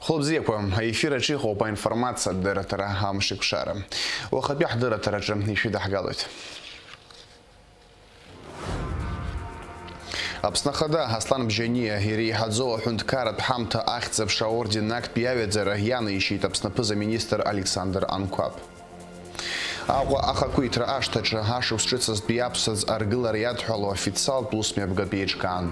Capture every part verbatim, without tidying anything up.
Хәылбзиақәа, аефир аҿы иҟоуп аинформациатә дырраҭара Амшеикәшара. Уахатәи ҳдырраҭараҿы ишәыдаҳгалоит. Аԥсны Ахада Аслан Бжьаниа иреиҳаӡоу аҳәынҭқарратә ҳамҭа Ахьӡ-аԥша аорден актәи аҩаӡара ианаишьеит Аԥсны аԥыза-министр Александр Анқәаб. Аҟәа ахақәиҭра ашҭаҿы ашықәс ҿыцызтәи аԥсаӡ аргылара иадҳәало официалтә усмҩаԥгатә еиҿкаан.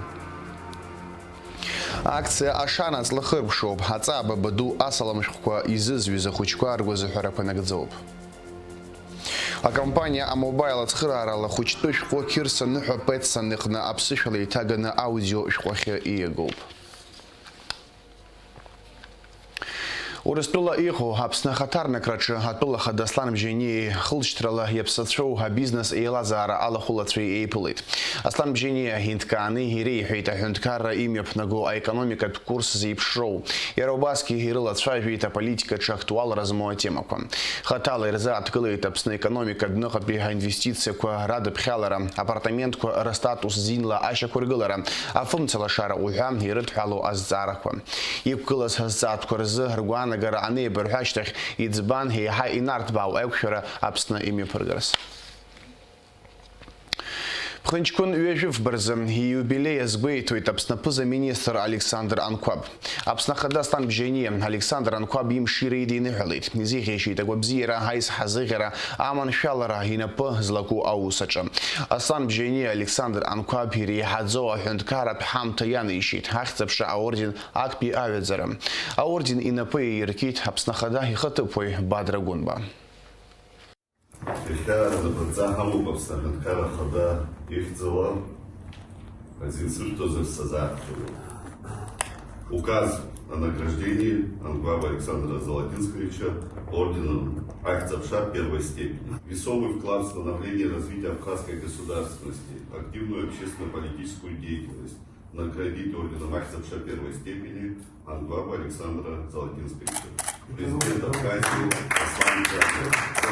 Акциа Ашана аҵла хыркәшоуп, аҵаа баба ду асалам шәҟәқәа изызҩыз ахәыҷқәа ргәазыҳәарақәа нагӡоуп. Акомпаниа А-Мобаил ацхыраарала хәыҷтәы шәҟәы Қьырса ныҳәа Петсон иҟны аԥсышәала еиҭаганы аудио шәҟәахьы ииагоуп. Урыстәыла иҟоу Аԥсны ахаҭарнакраҿы атәыла хада Аслан Бжьаниеи хылҵшьҭрала иаԥсацәоу абизнес еилазаара алахәылацәеи еиԥылеит. Аслан Бжьаниа инҭкааны иреиҳәеит аҳәынҭқарра имҩаԥнаго аекономикатә курс зеиԥшроу. Иара убасгьы ирылацәажәеит аполитикаҿы актуалра змоу атемақәа. Хаҭала ирзааҭгылеит Аԥсны аекономика адәныҟатәи аинвестициақәа радыԥхьалара, апартаментқәа рыстатус зинла ашьақәыргылара, афымцалашара уҳәа ирыдҳәалоу азҵаарақәа. Иқәгылаз азҵаатәқәа рзы ргәаанагара анеибырҳәа ашьҭахь, иӡбан еиҳа инарҭбаау аиқәшәара Аԥсны имҩаԥыргарц. Ԥхынҷкәын ҩажәи фба рзы ииубилеи азгәеиҭоит Аԥсны аԥыза-министр Александр Анқәаб. Аԥсны Ахада Аслан Бжьаниа Александр Анқәаб имшира идиныҳәалеит. Изеиӷьеишьеит агәабзиара, аизҳазыӷьара, аманшәалара инапы злаку аус аҿы. Аслан Бжьаниа Александр Анқәаб иреиҳаӡоу аҳәынҭқарратә ҳамҭа ианаишьеит Ахьӡ-аԥша аорден актәи аҩаӡара. Аорден инапы иаиркит Аԥсны Ахада ихаҭыԥуаҩ Бадра Гәынба. Иахьа анапынҵа ҳамоуп Аԥсны Аҳәынҭқарра Ахада ихьӡала азин сышәҭозар сазааҭгылоит. Указ о награждении Анкваба Александра Золотинского орденом Ахьӡ-аԥша первой степени. Весомый вклад в становление и развитие абхазской государственности, активную общественно-политическую деятельность, наградить орденом Ахьӡ-аԥша первой степени Анкваба Александра Золотинского, президента Абхазии Аслан Джамбулатовича.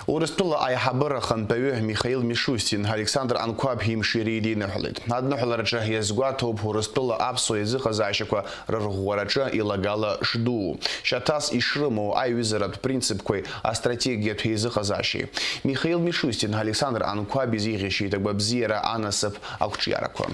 Урыстәыла аиҳабыра ахантәаҩы Михаил Мишустин Александр Анқәаб имшира идиныҳәалеит. Адныҳәалараҿы иазгәаҭоуп Урыстәыла аԥсуа еизыҟазаашьақәа рырӷәӷәараҿы илагала шдуу, шьаҭас ишрымоу аиҩызаратә принципқәеи астратегиатә еизыҟазаашьеи. Михаил Мишустин Александр Анқәаб изеиӷьишьеит агәабзиара, анасыԥ, ақәҿиарақәа.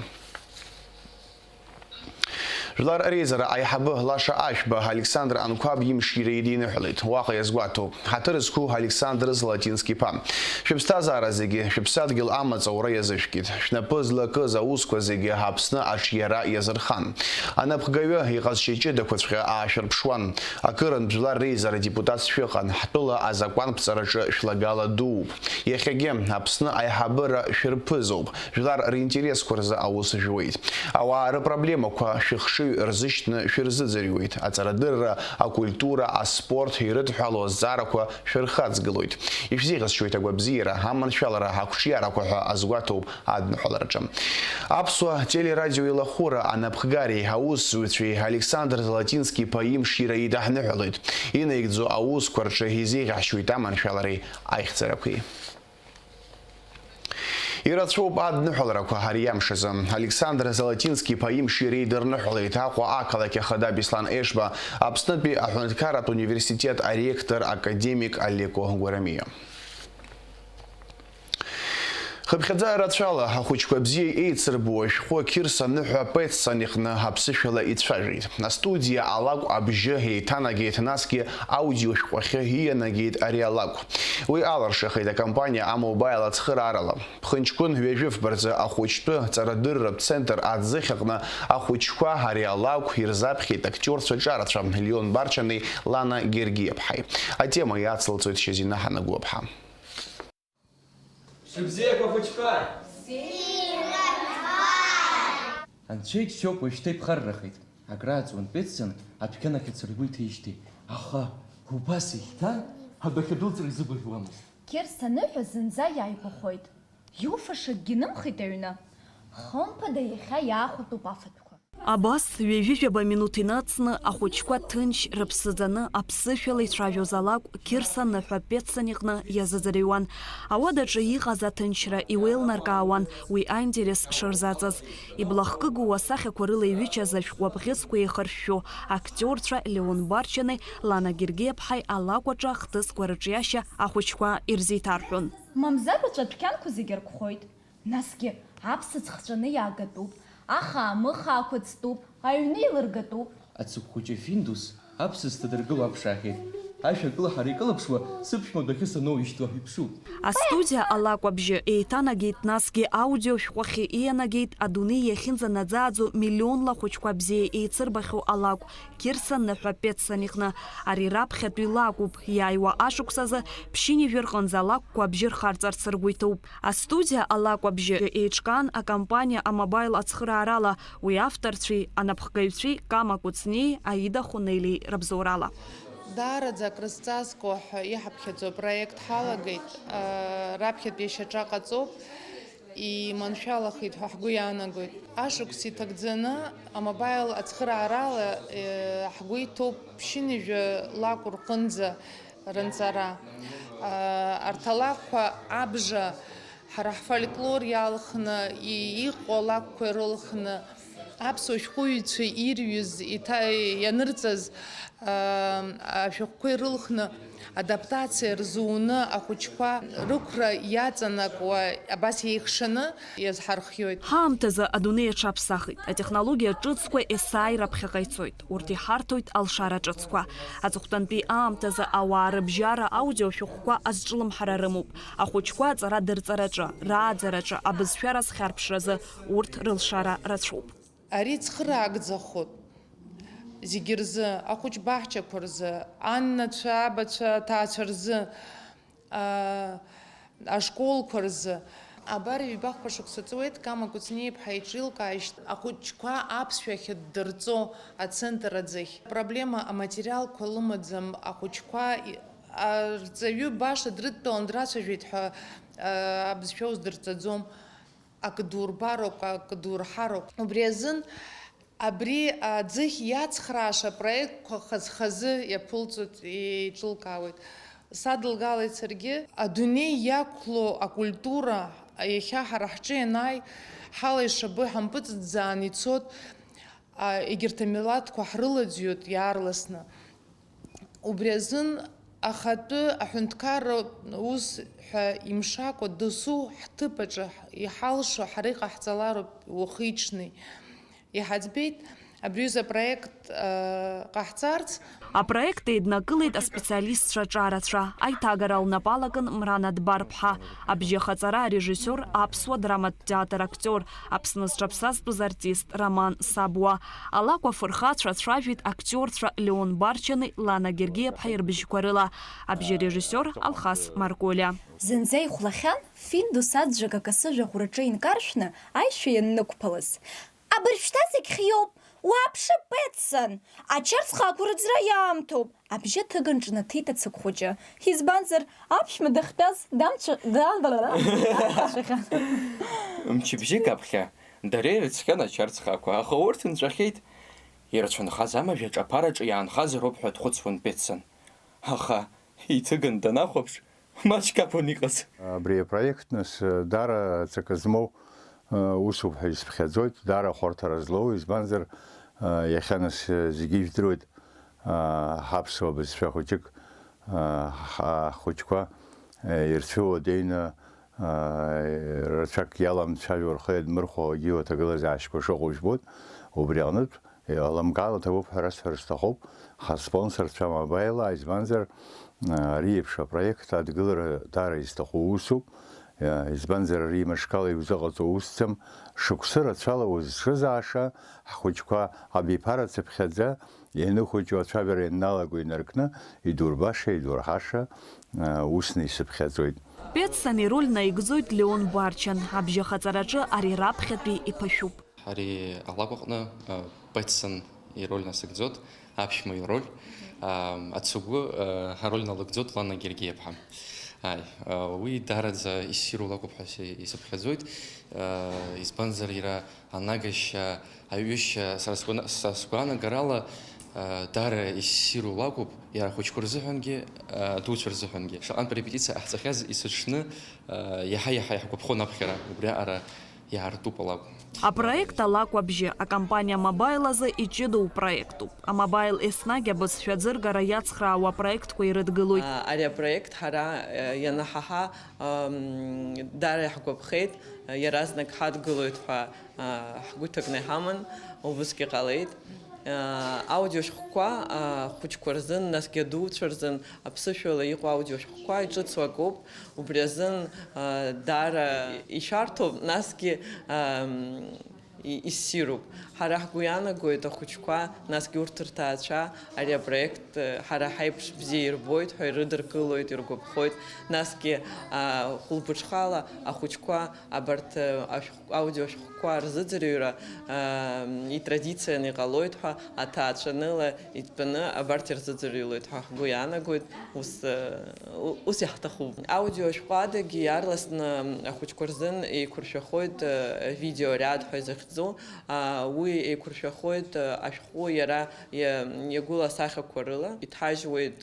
Жәлар реизара аиҳабы Лаша Ашәба Александр Анқәаб имшира идиныҳәалеит. Уаҟа иазгәаҭоуп. Ҳаҭыр зқәу Александр Золотински-иԥа. Шәыԥсҭазаара зегьы шәыԥсадгьыл амаҵ аура иазышәкит. Шәнапы злакыз аусқәа зегьы Аԥсны аҿиара иазырхан. Анапхгаҩы иҟазшьа ҷыдақәаҵәҟьа аашәырԥшуан. Акырынтә Жәлар Реизара адепутатс шәыҟан, ҳтәыла азакәанԥҵараҿы шәлагала дууп. Иахьагьы Аԥсны аиҳабыра шәырԥызоуп. Жәлар ринтересқәа рзы аус жәуеит. Ауаа рыпроблемақәа шәыхшыҩ рзышьҭны шәырзыӡырҩуеит. Аҵарадырра, акультура, аспорт ирыдҳәалоу азҵаарақәа шәырхаҵгылоит. Ишәзеиӷьасшьоит агәабзиара, аманшәалара, ақәҿиарақәа ҳәа азгәаҭоуп адныҳәалараҿы. Аԥсуа телерадиоеилахәыра анапхгареи аусзуҩцәеи Александр Золотински-иԥа имшира идаҳныҳәалоит. Инаигӡо аусқәа рҿы изеиӷьаҳшьоит аманшәалареи аихьӡарақәеи. Ирацәоуп адныҳәаларақәа ари амш азы. Александр Золотински-иԥа имшира идырныҳәалеит Аҟәа ақалақь ахада Беслан Ешба, Аԥснытәи аҳәынҭқарратә университет аректор академик Алеко Гәарамиа. Хыԥхьаӡа рацәала ахәыҷқәа бзиа еицырбо ашәҟәы Қьырса ныҳәа Петсон иҟны аԥсышәала ицәажәеит. Астудиа алакә абжьы еиҭанагеит, насгьы аудиошәҟәахьы иианагеит ари алакә. Уи алыршахеит акомпаниа А-Мобаил ацхыраарала. Ԥхынҷкәын ҩажәи фба рзы ахәыҷтәы ҵарадырратә центр Аӡыхь аҟны ахәыҷқәа ари алакә ирзаԥхьеит актиорцәа ҿарацәа Леон Барчани Лана Гергиаԥҳаи. Атема иацылҵоит Шьазина Ҳанагәлаԥҳа. Шәыбзиақәа, хәыҷқәа! Анцәа иџьшьоуп, уажәшьҭа иԥхаррахеит. Акрааҵуан Петсон адәқьанахь ацыргәы иҭижьҭеи. Аха убас ихьҭан, адәахьы дәылҵыр изыгәаӷьуамызт. Қьырса ныҳәа зынӡа иааигәахоит. Иуфашакгьы нымхеит аҩны. Хымԥада, иахьа иаахәатәуп афатәқәа. Абас, ҩажәижәаба минуҭ инацны, ахәыҷқәа ҭынч, рыԥсы ӡаны, аԥсышәала ицәажәоз алакә Қьырса ныҳәа Петсон иҟны иазыӡырҩуан. Ауадаҿы иҟаз аҭынчра иуеилнаркаауан уи аинтерес шырзаҵаз. Иблахкыгоу асахьақәа рыла иҩычаз ашәҟәы абӷьыцқәа еихыршәшәо актиорцәа Леон Барчани Лана Гергиаԥҳаи алакә аҿы ахҭысқәа рыҿиашьа ахәыҷқәа ирзеиҭарҳәон. Мамзар уаҵәы адәқьанқәа зегьы аркхоит. Насгьы аԥсыӡ хҵәаны иаагатәуп, ахаа-мыхаақәа ӡтәуп, аҩны еилыргатәуп. Ацыгә хәыҷы Финдус аԥсыӡ ҭадыргыло аԥшаахьеит. Ашә акылҳара икылыԥшуа, сыԥшәма адәахьы саноуижьҭеи ҳәа иԥшуп. Астудиа алакәабжьы еиҭанагеит, насгьы аудиошәҟәахьы иианагеит адунеи иахьынӡанаӡааӡо миллионла ахәыҷқәа бзиа еицырбахьоу алакә Қьырса ныҳәа Петсон иҟны. Ари раԥхьатәи лакәуп, иааиуа ашықәсазы ԥшьынҩажәа рҟынӡа алакәқәа абжьы рхарҵарц ргәы иҭоуп. Астудиа алакәабжьы еиҿкаан акомпаниа А-Мобаил ацхыраарала, уи авторцәеи анапхгаҩцәеи Кама Кәыҵниеи Аида Хәынелиеи рыбзоурала. Даараӡа акрызҵазкуа ҳәа иҳаԥхьаӡо апроект ҳалагеит, раԥхьатәи ашьаҿа ҟаҵоуп, иманшәалахеит ҳәа ҳгәы иаанагоит. Ашықәс иҭагӡаны А-Мобаил ацхыраарала, ҳгәы иҭоуп ԥшьынҩажәа лакә рҟынӡа ранҵара. Арҭ алакәқәа абжа ҳара ҳфольклор иалхны, и-, иҟоу алакәқәа ирылхны, аԥсуа шәҟәыҩҩцәа ирҩыз, иҭа-, ианырҵаз, аа, ашәҟәқәа ирылхны, адаптациа рзуны, ахәыҷқәа рықәра иаҵанакуа, абас еихшаны иазҳархиоит. Ҳаамҭазы адунеи аҽаԥсахит, атехнологиа ҿыцқәа есааира ԥхьаҟа ицоит. Урҭ иҳарҭоит алшара ҿыцқәа. Аҵыхәтәантәи аамҭазы ауаа рыбжьара аудиошәҟәқәа азҿлымҳара рымоуп. Ахәыҷқәа аҵара-дырҵараҿы, рааӡараҿы, абызшәа разхьарԥшразы урҭ рылшара рацәоуп. Ари цхыраагӡахоит зегьы рзы, ахәыҷ баҳчақәа рзы, аннацәа, абацәа, аҭаацәа рзы. Аа, ашколқәа рзы. Абар, ҩбахԥа шықәса ҵуеит Кама Кәыҵниа-иԥҳа иҿилкааижьҭеи ахәыҷқәа аԥсшәа ахьыддырҵо ацентр аӡыхь. Проблема аматериалқәа лымаӡам ахәыҷқәа, и-, арҵаҩы баша дрыдтәалан драцәажәеит ҳәа, аа, абызшәа уздырҵаӡом. Акы дурбароуп, акы дурҳароуп. Убри азын Абри аӡыхь иацхрааша апроектқәа хаз-хазы иаԥылҵоит, еиҿылкаауеит. Садылгалеит саргьы. Адунеи иақәлоу акультура иахьа ҳара ҳҿы ианааи, ҳала ишабо иҳампыҵӡааны ицоит, а, егьырҭ амилаҭқәа ҳрылаӡҩоит иаарласны. Убри азын ахатәы аҳәынҭқарра ус ҳәа имшакәа, досу ҳҭыԥ аҿы иҳалшо ҳара иҟаҳҵалароуп уахи-ҽни. Иҳаӡбеит абри аҩыза апроект, э, ҟаҳҵарц. Апроект еиднакылеит аспециалистцәа ҿарацәа. Аиҭагара лнапы алакын Мрана Дбар-ԥҳа. Абжьахаҵара арежиссиор, аԥсуа драматә театр актиор, Аԥсны зҽаԥсазтәыз артист Роман Сабуа. Алакә афырхацәа ацәажәеит актиорцәа Леон Барчани, Лана Гергиаԥҳаи рбыжьқәа рыла. Абжьарежиссиор Алхас Марколиа. Зынӡа ихәлахьан Финдус аӡәӡәак акасы жәаӷәраҿы инкаршәны аишәа ианнықәԥалаз. Абыржәшьҭа зегь хиоуп, уааԥшы, Петсон! Ачарцхаақәа рыӡра иаамҭоуп! Абжьы ҭыган ҿнаҭит ацыгә хәыҷы. Избанзар, аԥшәма дахьтәаз дамцәа-, дан-, дамцәахьан. Мчыбжьык аԥхьа дара ирыцқьан ачарцхаақәа, аха урҭ нҵәахьеит. Ирцәынхаз амажә аҿаԥараҿы иаанхазароуп ҳәа дхәыцуан Петсон. Аха иҭыган данахәаԥш, Маҷк акәын иҟаз. Абри апроект, нас, даара ҵакы змоу, усуп ҳәа исԥхьаӡоит, даара хәарҭара злоу, избанзар, иахьа, нас, зегьы ижәдыруеит, ҳаԥсуа бызшәа хәыҷык, ҳхәыҷқәа ирцәыуадаҩны, рацәак иаламцәажәо, рхы иадмырхәо, егьиу аҭагылазаашьақәа шыҟоу жәбоит, убри аҟнытә, Еиламкаала ҭабуп ҳәа расҳәар сҭахуп, ҳаспонсорцәа А-Мобаил, избанзар, ари еиԥш апроект адгылара даара изҭаху усуп, избанзар, ари мышқала иузыҟаҵо усӡам, шықәсы рацәала узцәызааша, ҳхәыҷқәа абиԥара цыԥхьаӡа ианыхәыҷу ацәажәара ианналаго инаркны, идурбаша, идурҳаша, усны исыԥхьаӡоит. Петсон ироль наигӡоит Леон Барчан, абжьахаҵараҿы ари раԥхьатәи иԥышәуп. Ари алакә аҟны, а, Петсон ироль насыгӡоит, аԥшәма ироль, а, ацыгәы, а, ароль налыгӡоит Лана Гергиаԥҳа. Ааи, уи даараӡа иссиру лакәуп ҳәа исыԥхьаӡоит, избанзар иара анагашьа, аҩышьа, сара сгәанагарала, даара иссиру лакәуп, иара ахәыҷқәа рзыҳәангьы, адуцәа рзыҳәангьы. Шаҟантә репетициа ҟаҳҵахьаз есыҽны иаҳа-иаҳа иаҳгәаԥхон аԥхьара, убриаҟара иаартуп алакә. Апроект Алакәабжьы акомпаниа Мобаил азы иҷыдоу проектуп. Амобаил еснагь абызшәа аӡыргара иацхраауа апроектқәа ирыдгылоит. Ари апроект ҳара ианаҳаҳа, даара иаҳгәаԥхеит, иаразнак ҳадгылоит ҳәа ҳгәы иҭакны иҳаман, убысгьы ҟалеит. Аудиошәҟәқәа ахәыҷқәа рзын, насгьы адуцәа рзын аԥсышәала иҟоу аудиошәҟәқәа иҿыцу акоуп. Убри азын даара ишәарҭоуп, насгьы иссируп. Ҳара ҳгәы иаанагоит ахәыҷқәа, насгьы урҭ рҭаацәа ари апроект ҳара ҳаиԥш бзиа ирбоит ҳәа ирыдыркылоит, иргәаԥхоит, насгьы хәылбыҽхала ахәыҷқәа абарҭ аудиошәҟәқәа рзыӡырҩра итрадицианы иҟалоит ҳәа аҭаацәаныла итәаны абарҭ ирзыӡырҩлоит ҳәа ҳгәы иаанагоит, ус, ус иаҳҭахуп. Аудиошәҟәы адагьы иаарласны ахәыҷқәа рзын еиқәыршәахоит видеориад ҳәа изыхьӡу, уи еиқәыршәахоит ашәҟәы иара иагәылоу асахьақәа рыла, иҭҳажьуеит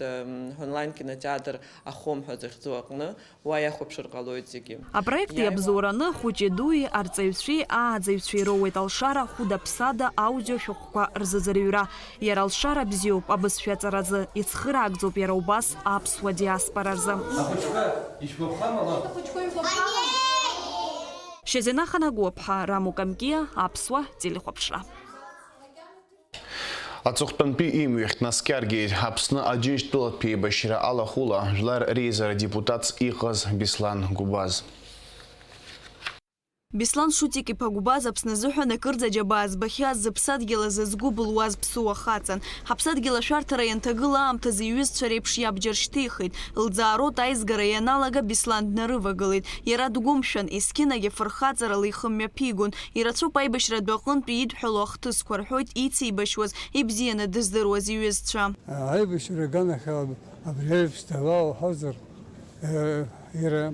онлайн-кинотеатр Ахом ҳәа захьӡу аҟны, уа иахәаԥшыр ҟалоит зегьы. Апроект иабзоураны хәыҷи-дуи, арҵаҩцәеи ааӡаҩцәеи роуеит алшара хәыда-ԥсада аудиошәҟәқәа рзыӡырҩра. Иара алшара бзиоуп абызшәа аҵаразы, ицхыраагӡоуп иара убас аԥсуа диаспора рзы. Ахәыҷқәа ишәгәаԥхама? Шьазина Ханагәыԥҳа, Раму Камкиа, Аԥсуа телехәаԥшра. Аҵыхәтәантәи имҩахь днаскьаргеит Аԥсны Аџьынџьтәылатә еибашьра алахәыла жәлар реизара адепутатс иҟаз Беслан Гәбаз. Беслан Шутик-иԥа Гәбаз Аԥсны азыҳәан акырӡа аџьабаа збахьаз, зыԥсадгьыл азы згәы былуаз ԥсыуа хаҵан. Ҳаԥсадгьыл ашәарҭара ианҭагыла аамҭазы иҩызцәа реиԥш иабџьар шьҭихит. Лӡаарота аизгара ианалага Беслан днарывагылеит. Иара дгәымшәан, есқьынагь афырхаҵарала ихы мҩаԥигон. Ирацәоуп аибашьратә аҟынтәи идҳәалоу ахҭысқәа, рҳәоит ицеибашьуаз, ибзианы дыздыруаз иҩызцәа. Аибашьра аганахьала абри аиԥш дала уҳәозар, э, иара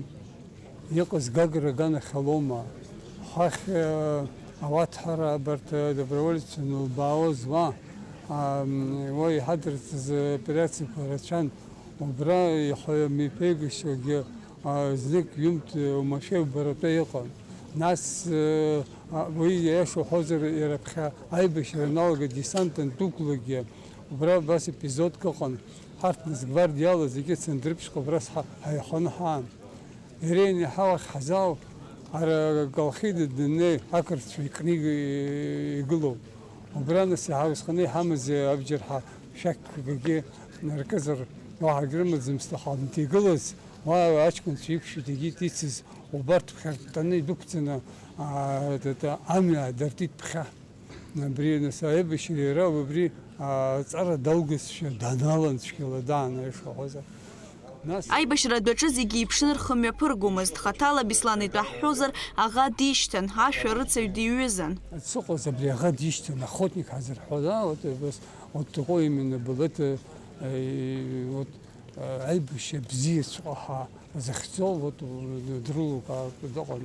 иҟаз Гагра аганахьалоума? Хахь, э, ауаҭәҳара абарҭ, э, добровольццәа анылбаауаз уа, а, м, уа иҳадырҵаз операциақәа рацәан. Убра иҳәа-, мҩаԥеигашьагьы, а, знык ҩымҭ, э, уамашәа иубаратәы иҟан. Нас, э, а, уи иашоу ҳәозар, иара ԥхьа аибашьра аналага десант андәықәлагьы, убра абас епизодк ыҟан. Ҳарҭ нас гвардиала зегьы Цандрыԥшьҟа убра сҳа-, ҳаиханы ҳаан. Иара ианиаҳауа ҳазал, ара Колхида днеи ақырҭцәа икны игылоуп. Убра нас иаҳа усҟаны иҳамаз абџьар ҳа шәақьқәагьы наркызар, уаҳа акрымаӡамызт, аха днҭигылаз, уа аҷкәынцәа иқәшәеит, егьит ицыз, убарҭ ԥхьарттаны идәықәҵаны, аа, д-, д-, амҩа аадыртит ԥхьа. Абри, нас, аибашьра иара убри, аа, аҵара далгазшәа даналан цәгьала даан, аиаша уҳәозар. Нас аибашьра адәаҿы зегьы иԥшны рхы мҩаԥыргомызт. Хаҭала Беслан итәы ҳҳәозар, аӷа дишьҭан, ашәарыцаҩ диҩызан. Дсыҟоз абри аӷа дишьҭан, охотник ҳазырҳәоз, аа, вот, вот, вот такой именно был, это, э, вот, э, аибашьра бзиаҵәҟьа ҳәа захьӡу, вот, дрылукаартә дыҟан.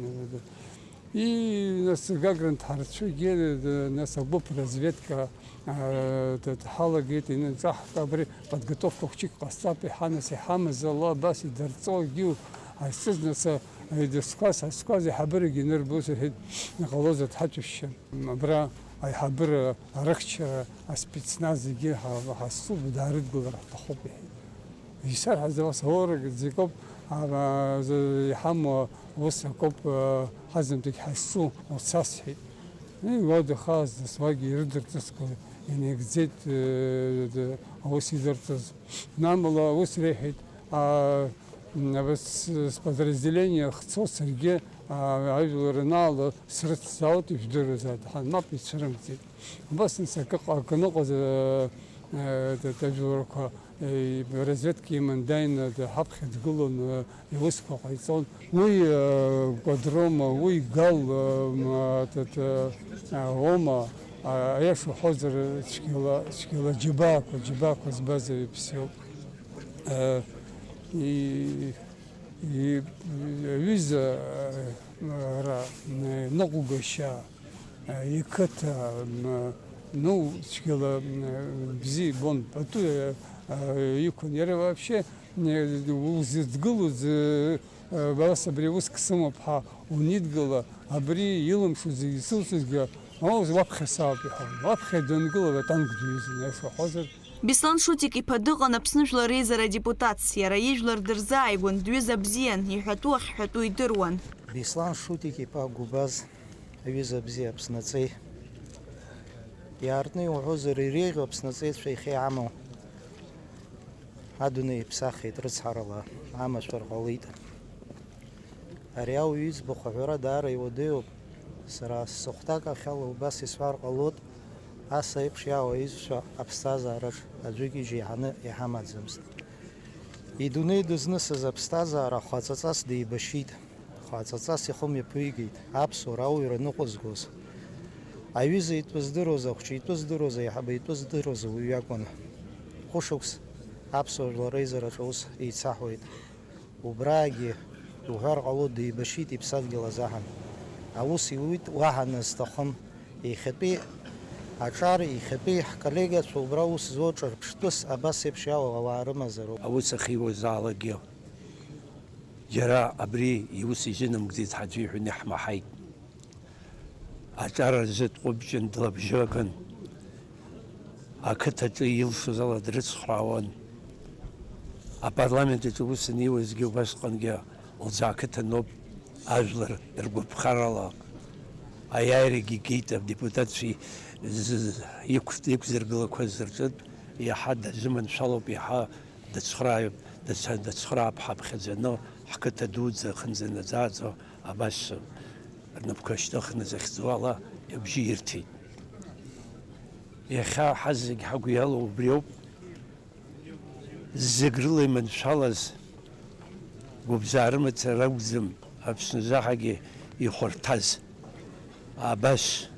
И, нас, Гагра нҭҳарцәыгьы, нас, агәыԥ разведка, а, д-, дҳалагеит, инаҵаҳт, абри подготовка хәҷык ҟасҵап, иҳа, нас, иҳамаз ала, абас идырҵо, егьиу, ҳазҿыз, нас, а, идысқәаз, ҳазқәаз, аиҳабырагьы инырбоз, иҳәеит, иҟалозар дҳаҭәашьшьы. Абра аиҳабыра арыхьчара, аспецназ зегьы ҳа-, ҳазцуп, даарыдгылар ҳҭахуп, иҳәеит. Исарҳәаз ус аурагь зегьоуп, ара, зы, иҳамоу ус акоуп, а, ҳазынтәык ҳазцу, уцасҳәеит. Уа дахаз, нас уагьы ирыдырҵазкуа инагӡеит, э, д-, аус идырҵаз. Амала ус реиҳәеит, а, м, абас с-, сподразделение ахьцо саргьы, а, ажәлар анаало срыцзаауеит, ижәдыруазааит, ҳан мап ицәырымҵит. Убас, нас, акы ҟа-, акы ныҟәаз, э, э, д-, д-, ажәларқәа, э, разведка иман дааины д-, ҳаԥхьа дгылон, э, иусқәа ҟаиҵон. Уи, э, кәадрома, уи гал, э, м, а, д-, д-, а, ома, а, аиаша уҳәозар, цәгьала, цәгьала џьабаақәа, џьабаақәа збаз аҩԥс иоуп. Э, и-, И-, аҩыза, ара, ныҟәгашьа, иқыҭа, ну, цәгьала, бзиа ибон, пату, иқәын. Иара вообще, узыдгылоз, абас абри аус ксымоуп ҳәа унидгыла, абри илымшоз зегьы сылшозгьы, уаԥхьа саауп иҳәон. Уаԥхьа дангылала атанк дҩызан, аиаша уҳәозар. Беслан Шутик-иԥа дыҟан Аԥсны Жәлар Реизара адепутатс, иара ижәлар дырзааигәан, дҩыза бзиан, иҳәатәу ахьҳәатәу идыруан. Беслан Шутик-иԥа Гәыбаз, аҩыза бзиа Аԥсны аҵеи. Иаартны иуҳәозар, иреиӷьу Аԥсны аҵеицәа иахьа иҳамоу адунеи иԥсахит рыцҳарала, амашәыр ҟалеит. Ари ауаҩы иӡбахә аҳәара даара иуадаҩуп. Сара сыхәҭак ахьала убас исҳәар ҟалоит, ас еиԥш иаауа аишьцәа аԥсҭазаараҿ аӡәгьы џьеиҳаны иҳамаӡамызт. Идунеи дызнысыз аԥсҭазаара хаҵаҵас деибашьит, хаҵаҵас ихы мҩаԥигеит, аԥсуара ауаҩра ныҟәызгоз. Аҩыза итәы здыруаз, ахәҷы итәы здыруаз, аиҳабы итәы здыруаз уаҩ иакәын. Хәышықәс аԥсуа жәлар реизараҿы ус еицаҳауеит. Убраагьы, уҳәар ҟалоит, деибашьит иԥсадгьыл азаҳан. Аус иуит уаҳа назҭахым. Иахьатәи аҿар, иахьатәи ҳколлегиацәа убра аус зуа ҿырԥштәыс абас еиԥш иалоу ауаа рымазароуп. Аус ахьиуазаалакгьы, џьара абри иус изынамгӡеит ҳаӡәы иҳәаны иаҳмаҳаит. Аҿар рзы дҟәыбҷан, длабжьаган, ақыҭаҿы илшоз ала дрыцхраауан. Апарламент аҿы ус аниуазгьы убасҟангьы лзы ақыҭаноуп, ажәлар ргәаԥхарала аиааирагьы геит, адепутатцәа зы-, иқә-, иқәзыргылақәаз рҿынтә иаҳа дазыманшәалоуп, иаҳа дыцхрааҩуп, дац-, дыцхраап ҳаԥхьаӡаны, ҳқыҭа дуӡӡа ахьынӡанаӡааӡо. Абас рнапқәа шьҭыхны захьӡу ала абжьы ирҭеит. Иахьа ҳазегь ҳагәы иалоу убриоуп. Зегь рыла иманшәалаз, гәыбзаа рымацара ракәӡам Аԥсны заҳагьы ихәарҭаз. Абас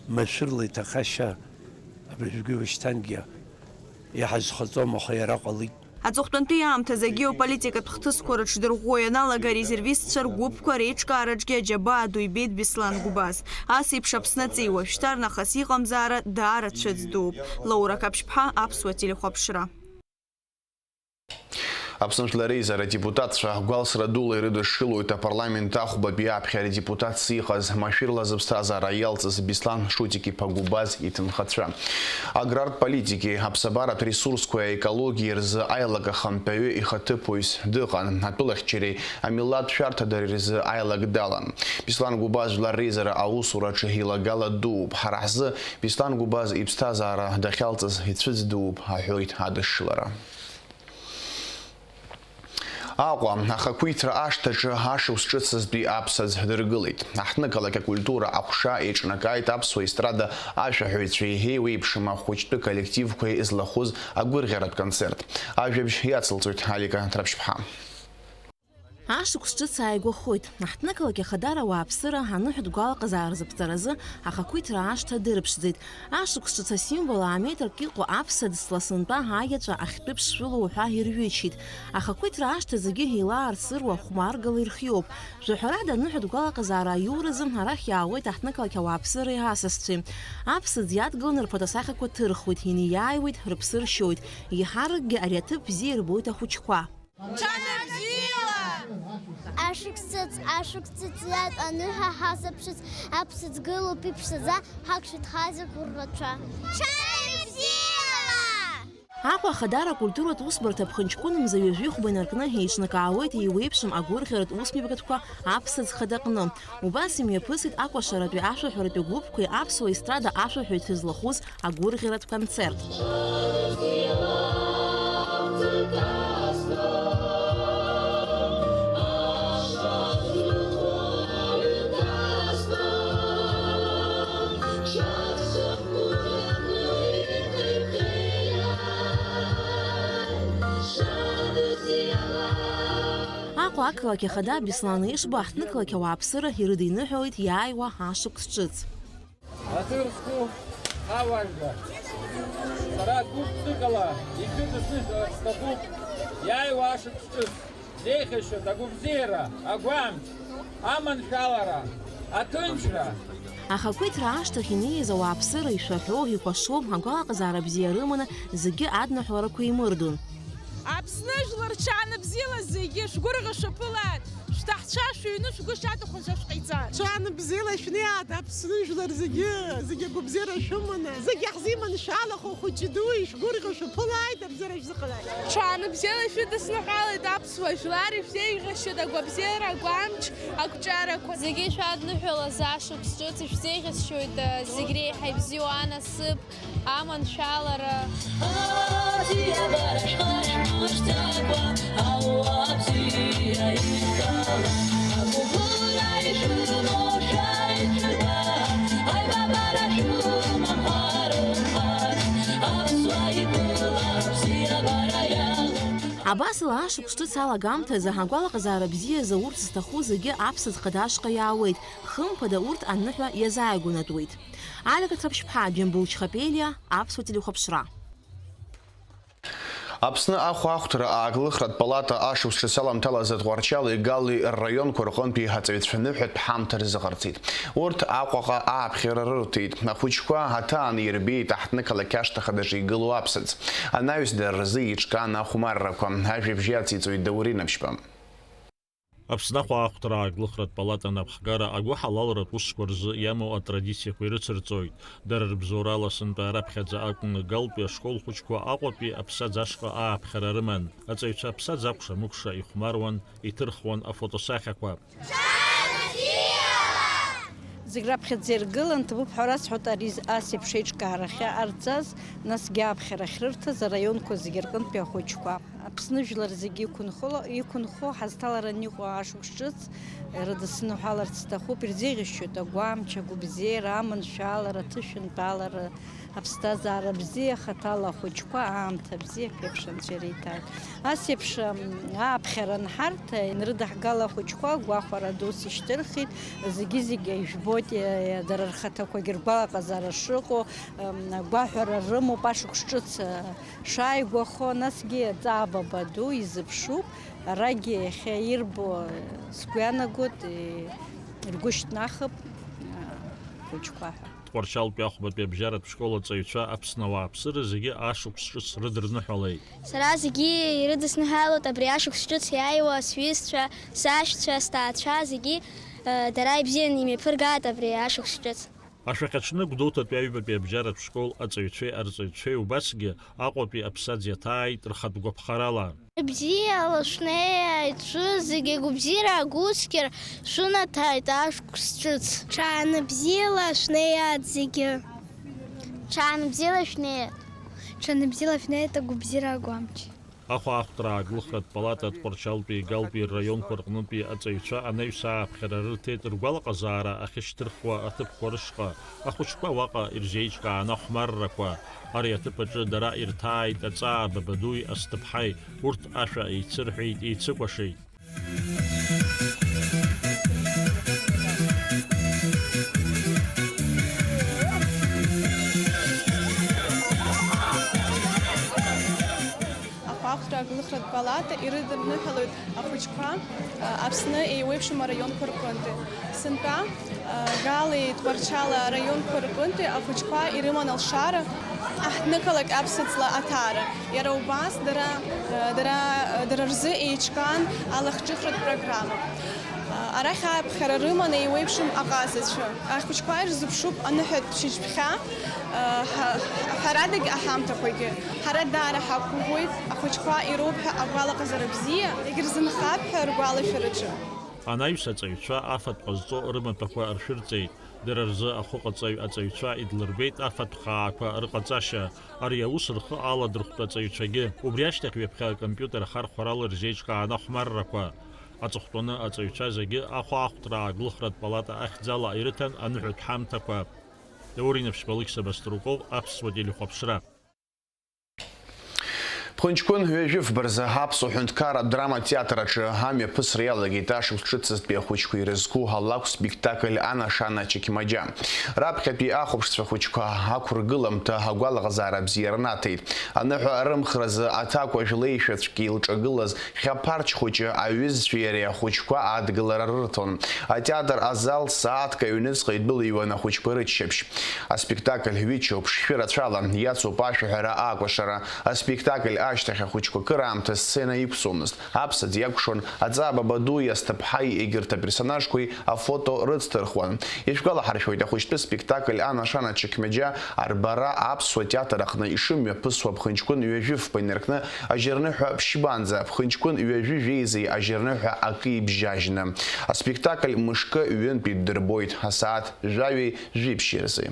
машәырла иҭахашьа абыржәгьы уашьҭангьы иҳазхаҵом, аха иара ҟалеит. Аҵыхәтәантәи аамҭазы агеополитикатә хҭысқәа рыҽдырӷәӷәо ианалага арезервистцәа ргәыԥқәа реиҿкаараҿгьы аџьабаа ду ибеит Беслан Гәыбаз. Ас еиԥш Аԥсны аҵеи уажәшьҭарнахыс иҟамзаара даара цәыӡ дууп. Лаура Қаԥшьԥҳа, Аԥсуа телехәаԥшра. Аԥсны Жәлар Реизара адепутатцәа гәалсра дула ирыдышшылоит апарламент ахәбатәи аԥхьа адепутатс иҟаз, машәырла зыԥсҭазаара иалҵыз Беслан Шутик-иԥа Гәыбаз иҭынхацәа. Аграртә политики, аԥсабаратә ресурсқәеи аекологиеи рзы аилак ахантәаҩы ихаҭыԥуаҩс дыҟан, атәылахьчареи амилаҭ шәарҭадареи рзы аилак далан. Беслан Гәыбаз Жәлар Реизара аусураҿы илагала дууп. Ҳара ҳзы Беслан Гәыбаз иԥсҭазаара дахьалҵыз ицәыӡ дууп, аҳәоит адышшылара. Аҟәа, ахақәиҭра ашҭаҿы ашықәс ҿыцызтәи аԥсаӡ дыргылеит. Аҳҭнықалақь акультура аҟәша еиҿнакааит аԥсуа естрада ашәаҳәаҩцәеи еиуеиԥшым ахәыҷтәы коллективқәеи злахәыз агәырӷьаратә концерт. Ажәабжь иацылҵоит Алика Ҭраԥшьԥҳа. Ашықәс ҿыц ааигәахоит. Аҳҭнықалақь Ахадара ауааԥсыра аныҳәатә гәалаҟазаара зыԥҵаразы ахақәиҭра ашҭа дырԥшӡеит. Ашықәс ҿыц асимвол ааметрак иҟоу аԥсаӡ ҵла сынтәа аиаҵәа ахьтәы ԥшшәылоу ҳәа ирҩычеит. Ахақәиҭра ашҭа зегьы еилаарцыруа хәмаргала ирхиоуп. Жәаҳәарада, аныҳәатә гәалаҟазаара аиуразы арахь иаауеит аҳҭнықалақь ауааԥсыреи асасцәеи. Аԥсаӡ иадгыланы рԥаҭа сахьақәа ҭырхуеит, инеиааиуеит, рыԥсы ршьоит. Еиҳаракгьы ари аҭыԥ бзиа ирбоит ахәыҷқәа. Ҽаӡәы бзиала! Ашықәс ҿыц, ашықәс ҿыц иатәаны ҳа ҳазыԥшыз, аԥсаӡ гылоуп иԥшӡаӡа, ҳақәшәеит ҳазегь рацәа. Ҽаӡәы бзиала! Аҟәа Ахадара акультуратә усбарҭа ԥхынҷкәын мза ҩажәихәба инаркны еиҿнакаауеит еиуеиԥшым агәырӷьаратә усмҩаԥгатәқәа аԥсаӡ хадаҟны. Убас имҩаԥысит акәашаратәи ашәаҳәаратәи гәыԥқәеи аԥсуа естрада ашәаҳәаҩцәеи злахәыз агәырӷьаратә концерт. Аҟәа ақалақь ахада Беслан Ешба аҳҭнықалақь ауааԥсыра ирыдиныҳәалеит иааиуа ашықәс ҿыц. Аӡы рзку ауаажәлар, сара гәык-ԥсыкала ишәыдысныҳәалар сҭахуп иааиуа ашықәс ҿыц. Зеиӷьасшьоит агәабзиара, агәамч, аманшәалара, аҭынчра. Ахақәиҭра ашҭахь инеиз ауааԥсыра ишәаҳәо, икәашо, агәалаҟазаара бзиа рыманы зегьы адныҳәаларақәа еимырдон. Аԥсны жәлар, ҽаанбзиала зегьы шәгәырӷьо шәаԥылааит, шәҭаацәа шәыҩны шәгәы шаҭаху анцәа шәҟаиҵааит. Ҽаанбзиала шәнеиааит, Аԥсны жәлар зегьы, зегьы агәабзиара шәыманы, зегьы ҳзиманшәалахо, хәыҷи дуи шәгәырӷьо шәаԥылааит, абзиара шәзыҟалааит. Ҽаанбзиала шәыдысныҳәалеит аԥсуа жәлар, ишәзеиӷьасшьоит агәабзиара, агәамч, ақәҿиарақәа. Зегьы шәадныҳәалаз ашықәс ҿыц ишәзеиӷьасшьоит, зегь реиҳа ибзиоу анасыԥ, аманшәалара. Абзиабара шәхашәмыршҭакәа, ауа бзиа ишәҭала, агәыблыра ишәымоу шәааит шәырба, аибабара шәымам ҳәа рымҳәар, аԥсуа иԥылара абзиабара иалоуп. Абасала ашықәс ҿыц алагамҭазы агәалаҟазаара бзиазы урҭ зҭаху зегьы Аԥсаӡ Хада ашҟа иаауеит, хымԥада урҭ аныҳәа иазааигәанатәуеит. Алика Ҭраԥшьԥҳа, Џьамбул Чхапелиа, Аԥсуа телехәаԥшра. Аԥсны ахәаахәҭра ааглыхратә палата ашықәс ҿыц аламҭалазы Тҟәарчали Галлеи рраионқәа рҟынтәи аҵаҩцәа ныҳәатә ҳамҭа рзыҟарҵеит. Урҭ Аҟәаҟа ааԥхьара рырҭеит. Ахәыҷқәа аҭаан ирбеит аҳҭнықалақь ашҭа хадаҿы игылоу аԥсаӡ. Анаҩс дара рзы еиҿкаан ахәмаррақәа. Ажәабжь иациҵоит Даур Инаԥшьба. Аԥсны ахәаахәҭра ааглыхратә палата анапхгара агәыҳалалратә усқәа рзы иамоу атрадициақәа ирыцырҵоит. Дара рыбзоурала сынтәа раԥхьаӡа акәны Галтәи ашкол хәыҷқәа Аҟәатәи аԥсаӡ ашҟа ааԥхьара рыман. Аҵаҩцәа аԥсаӡ акәша-мыкәша ихәмаруан, иҭырхуан афотосахьақәа. Зегь раԥхьаӡа иргылан, ҭабуп ҳәа расҳәоит ари ас еиԥш еиҿкаарахьы арҵаз, насгьы аԥхьара ахьрырҭаз араионқәа зегьы рҟынтәи ахәыҷқәа. Аԥсны жәлар зегьы иқәынхо, иқәынхо ҳазҭаларан иҟоу ашықәс ҿыц ирыдысныҳәаларц сҭахуп, ирзеиӷьасшьоит агәамч, агәабзиара, аманшәалара, аҭышәынтәалара, аԥсҭазаара бзиа, хаҭала ахәыҷқәа аамҭа бзиа ԥеиԥш анцәа иреиҭааит. Ас еиԥш, м, ааԥхьара анҳарҭа, инрыдаҳгала ахәыҷқәа гәахәара дус ишьҭырхит, зегьы-зегьы ижәбоит, е, дара рхаҭақәагьы ргәалаҟазаара шыҟоу, м, агәаҳәара рымоуп, ашықәс ҿыц, е, шааигәахо, насгьы аҵаа баба ду изыԥшуп, арагьы иахьа ирбо, е, сгәы иаанагоит, е, ргәы шьҭнахып, е, ахәыҷқәа ҳәа. Тҟәарчалтәи ахәбатәи абжьаратә школ аҵаҩцәа Аԥсны ауааԥсыра зегьы ашықәс ҿыц рыдырныҳәалеит. Сара зегьы ирыдысныҳәалоит абри ашықәс ҿыц иааиуа сҩызцәа, сашьцәа, сҭаацәа зегьы, э, дара ибзианы имҩаԥыргааит абри ашықәс ҿыц. Ашәахьаҽны Гәдоуҭатәи аҩбатәи абжьаратә школ аҵаҩцәеи арҵаҩцәеи убасгьы Аҟәатәи аԥсаӡ иаҭааит рхатә гәаԥхарала. Бзиала шәнеиааит шәызегьы, гәыбзиара агәыцқьар шәынаҭааит ашықәс ҿыц. Ҽаанбзиала шәнеиааит зегьы. Ҽаанбзиала шәнеиааит. Ҽаанбзиала шәнеиааит агәыбзиара агәамч. Ахәаахәҭра ааглыхратә палата Тҟәарчалтәи Галтәи рраионқәа рҟнытәи аҵаҩцәа анаҩс ааԥхьара рырҭеит ргәалаҟазаара ахьышьҭырхуа аҭыԥқәа рышҟа. Ахәыҷқәа уаҟа ирзеиҿкаан ахәмаррақәа. Ари аҭыԥ аҿы дара ирҭааит аҵаа бабадуи асҭыԥҳаи, урҭ ашәа еицырҳәеит, еицыкәашеит. Ахәаахәҭра агәылхратә палата ирыдырныҳәалоит ахәыҷқәа, а, Аԥсны еиуеиԥшым араионқәа рҟынтәи. Сынтәа, а, Галеи Тҟәарчали араионқәа рҟынтәи ахәыҷқәа ирыман алшара, аҳҭнықалақь аԥсаӡла аҭаара. Иара убас дара, а, дара, а, дара рзы еиҿкаан алахҿыхратә программа. А, арахь ааԥхьара рыман еиуеиԥшым аҟазацәа. Ахәыҷқәа ирзыԥшуп аныҳәатә шьыжьԥхьа, а, ҳа-, ҳәарадагь аҳамҭақәагьы. Ҳара даара ҳақәгәыӷуеит, ахәыҷқәа ироуп ҳәа агәалаҟазара бзиа, егьырзынхап ҳәа ргәалашәараҿы. Анаҩс аҵаҩцәа афатә ҟазҵо рымаҭәақәа ршәырҵеит. Дара рзы ахәыҟаҵаҩ аҵаҩцәа идлырбеит афатә хаақәа рҟаҵашьа. Ари аус рхы аладырхәт аҵаҩцәагьы. Убри ашьҭахь ҩаԥхьа акомпиутер ахархәарала ирзеиҿкаан ахәмаррақәа. Аҵыхәтәаны аҵаҩцәа зегьы ахәаахәҭра ааглыхратә палата ахьӡала ирыҭан аныҳәатә ҳамҭақәа. Даур Инаԥшьба, Алықьса Баструков, Аԥсуа телехәаԥшра. Хынҷкәын ҩажәи фба рзы Аԥсуа ҳәынҭқарратә драматә театр аҿы амҩаԥысра иалагеит ашықәс ҿыцызтәи ахәыҷқәа ирызку алакә спектакль Анашана Чақьмаџьа. Раԥхьатәи ахәаԥшцәа хәыҷқәа ақәыргыламҭа агәалаҟазаара бзиа рнаҭеит. Аныҳәа рымхразы аҭакәажә леишәацәгьа илҿагылаз Хьаԥарч хәыҷы аҩызцәеи иареи ахәыҷқәа адгылара рырҭон. Атеатр азал сааҭк аҩныҵҟа идәылиуан ахәыҷқәа рыччаԥшь. Аспектакль ҩычоуп, шәы рацәала иацуп ашәаҳәара акәашара. Аспектакль ашьҭахь ахәыҷқәа кыраамҭа сцена иқәҵомызт. Аԥсаӡ иакәшон, аҵаа бабадуи асҭыԥҳаи егьырҭ аперсонажқәеи афото рыцҭырхуан. Ишәгәалаҳаршәоит, ахәыҷтәы спектакль Анашана Чақьмаџьа арбара аԥсуа театр аҟны ишымҩаԥысуа ԥхынҷкәын ҩажәи фба инаркны ажьырныҳәа ԥшьбанӡа, ԥхынҷкәын ҩажәи жәеизеи ажьырныҳәа акы ибжьажьны. Аспектакль мышкы ҩынтә иддырбоит, асааҭ жәаҩеи жәиԥшьи рзы.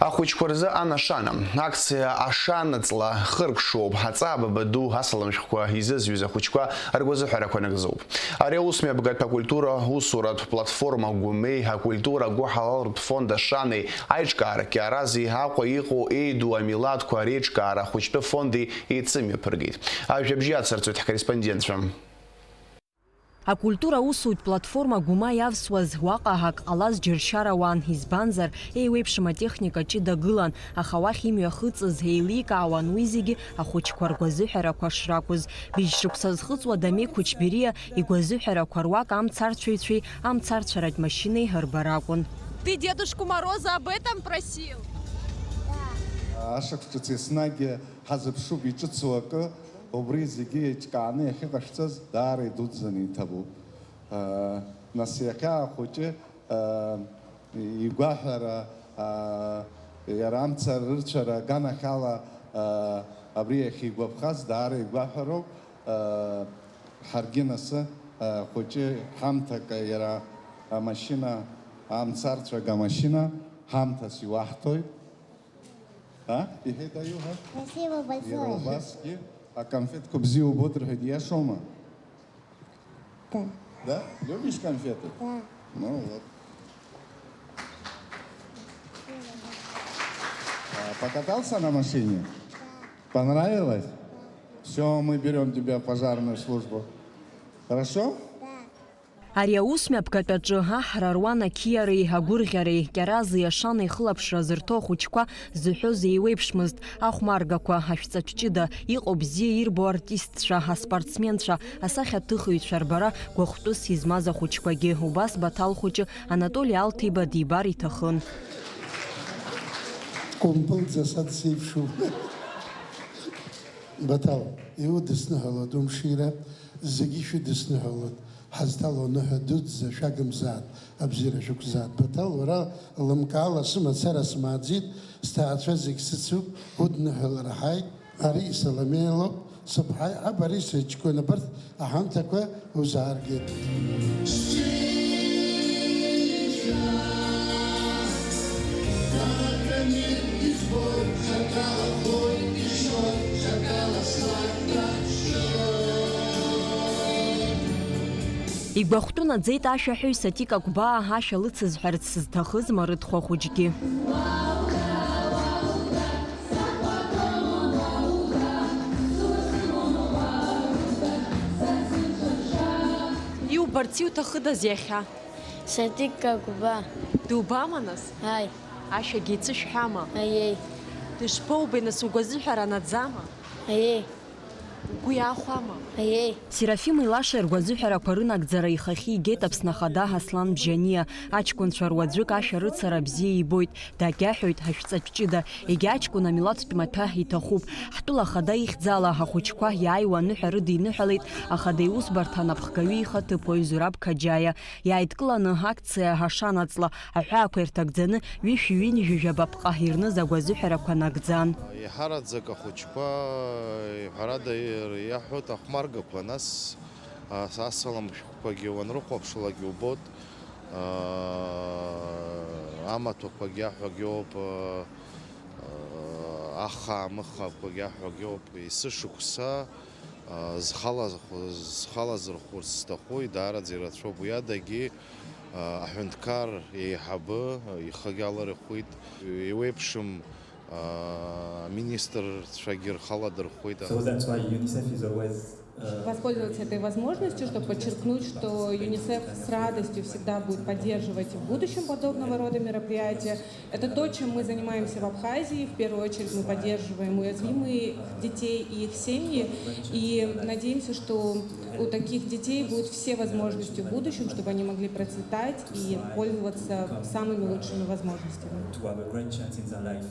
Ахәыҷқәа рзы анашана. Акциа ашанаҵла хыркәшоуп. Аҵаа баба ду асалам шәҟәқәа изызҩыз ахәыҷқәа ргәазыҳәарақәа нагӡоуп. Ари аусмҩаԥгатә акультура усуратә платформа Гәымеи акультура гәыҳалалратә фонд ашанеи аиҿкаара Кьарази Аҟәа иҟоу еиду амилаҭқәа реиҿкаара ахәыҷтәы фонди еицымҩаԥыргеит. Ажәабжь иацырҵоит ҳкорреспондентцәа. Акультура аусутә платформа Гәыма иавсуаз уаҟа ак ҟалаз џьыршьар ауан, избанзар, еиуеиԥшым атехника ҷыда гылан, аха уахь имҩахыҵыз еиликаауан уи зегьы ахәыҷқәа ргәазыҳәарақәа шракәыз. Быжь шықәса зхыҵуа Дамеи Қәычбериа игәазыҳәарақәа руак амцарцәаҩцәеи амцарцәаратә машьынеи рбара акәын. Ты Дедушку Мороза об этом просил? Ашықәс ҿыц еснагь ҳазыԥшуп иҿыцу акы. Убри зегьы еиҿкааны иахьыҟашәҵаз даара идуӡӡаны иҭабуп. Нас иахьа ахәыҷы игәаҳәара, иара амца рырцәара аганахьала абри иахьигәаԥхаз даара игәаҳәароуп. Ҳаргьы нас ахәыҷы ҳамҭак иара амашьына амцарцәага амашьына ҳамҭас иуаҳҭоит. А? Иҳәеит аиуҳәа? Спасибо большое. Иара убасгьы аконфетқәа бзиа убоит рҳәеит, ииашоума? Да. Да? Любишь конфеты? Да. Ну вот. А, покатался на машине? Да. Понравилось? Да. Всё, мы берём тебя в пожарную службу. Хорошо? Да. Ари аусмҩаԥгатә аҿы аҳра руан ақьиареи агәырӷьареи, Кьарази ашанеи хылаԥшра зырҭо ахәыҷқәа зыҳәоз еиуеиԥшмызт, ахәмаргақәа, ашәҵатә ҷыда, иҟоу бзиа ирбо артистцәа, аспортсменцәа, асахьаҭыхыҩцәа рбара гәахәтәыс измаз ахәыҷқәагьы. Убас Баҭал хәыҷы Анатоли Алҭеиба дибар иҭахын. Кәымпылӡа са дсеиԥшуп. Баҭал, иудысныҳәалоит умшира, зегьы шәыдысныҳәалоит. Ҳазҭало аныҳәа дуӡӡа шәагымзаат, абзиара шәықәзаат. Баҭал, уара лымкаала сымацара смааӡеит, сҭаацәа зегь сыцуп, удныҳәалара ҳаит. Ари Саломеа лоуп, сыԥҳаи, аб, ари сыҷкәын, абарҭ аҳамҭақәа узааргеит. Игәахәтәы наӡеит ашәаҳәаҩ Сатик Агәбаа ашәа лыцызҳәарц зҭахыз марыҭхәа хәыҷгьы. Иубарц иуҭахыдаз иахьа? Сатик Агәба. Дубама нас? Аи. Ашәагьы еицышәҳәама? Аиеи. Дышԥоубеи нас, угәазыҳәара наӡама? Аиеи. Угәы иаахәама? Аиеи. Серафим Илаша ргәазыҳәарақәа рынагӡара ихахьы игеит Аԥсны Ахада Аслан Бжьаниа. Аҷкәынцәа руаӡәык ашәарыцара бзиа ибоит, дагьаҳәоит ашәҵатә ҷыда. Егьи аҷкәын амилаҭтә маҭәа иҭахуп. Ҳтәыла Ахада ихьӡала ахәыҷқәа иааиуа аныҳәа рыдиныҳәалеит Ахада иусбарҭа анапхгаҩы ихаҭыԥуаҩ Зураб Қаџьаиа. Иааидкыланы акциа ашанаҵла аҳәаақәа ирҭагӡаны ҩышәи ҩынҩажәи жәаба ԥҟа ирныз агәазыҳәарақәа нагӡан. Еиҳараӡак ахәыҷқәа, ҳәарада, иаҳәоит ахәмаргақәа, нас, а, асалам шәҟәқәагьы уанрыхәаԥшлак иубоит, а, амаҭәақәагьы аҳәагьы ауп, а, а, ахаа-мыхаақәагьы аҳәагьы ауп, есышықәса, а, зхала-, зхалазырхәырц зҭаху даараӡа ирацәоуп, уи адагьы, а, аҳәынҭқар еиҳабы ихагьы алырхуеит. Еиуеиԥшым Аминистрцәагьы рхала дырхәоит. So that's why UNICEF is always uh, Воспользоваться этой возможностью, чтобы подчеркнуть, что ЮНИСЕФ с радостью всегда будет поддерживать в будущем подобного рода мероприятия. Это то, чем мы занимаемся в Абхазии. В первую очередь мы поддерживаем уязвимые детей и их семьи. И надеемся, что у таких детей будут все возможности в будущем, чтобы они могли процветать и пользоваться самыми лучшими возможностями. To have a great chance in their life.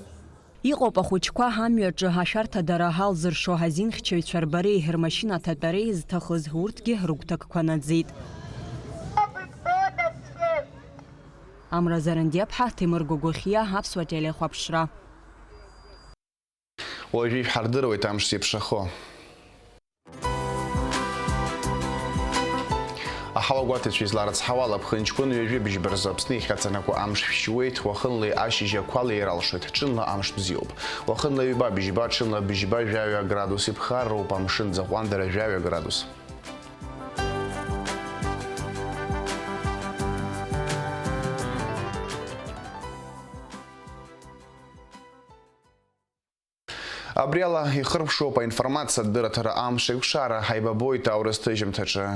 Иҟоуп ахәыҷқәа ҳамҩаҿы ашәарҭадара ҳалзыршо азинхьчаҩцәа рбареи рмашьына аҭатәареи зҭахыз, урҭгьы рыгәҭакқәа наӡеит. Амра Зарандиаԥҳа, Ҭемыр Гогохиа, Аԥсуа телехәаԥшра. Уажәы ишәҳардыруеит амш зеиԥшрахо. Аҳауа гәаҭацәа изларыцҳауа ала, ԥхынҷкәын ҩажәи быжьба рзы Аԥсны иахьаҵанакуа амш шәшьуеит, уахынлеи ашьыжь ақәа леир алшоит, ҽынла амш бзиоуп. Уахынла ҩба быжьба, ҽынла быжьба жәаҩа градус иԥхарроуп, амшын ӡаҟәандара жәаҩа градус. Абри ала ихыркәшоуп аинформациатә дырраҭара амш еиқәшара, ҳаибабоит аурыс ҭыжьымҭаҿы.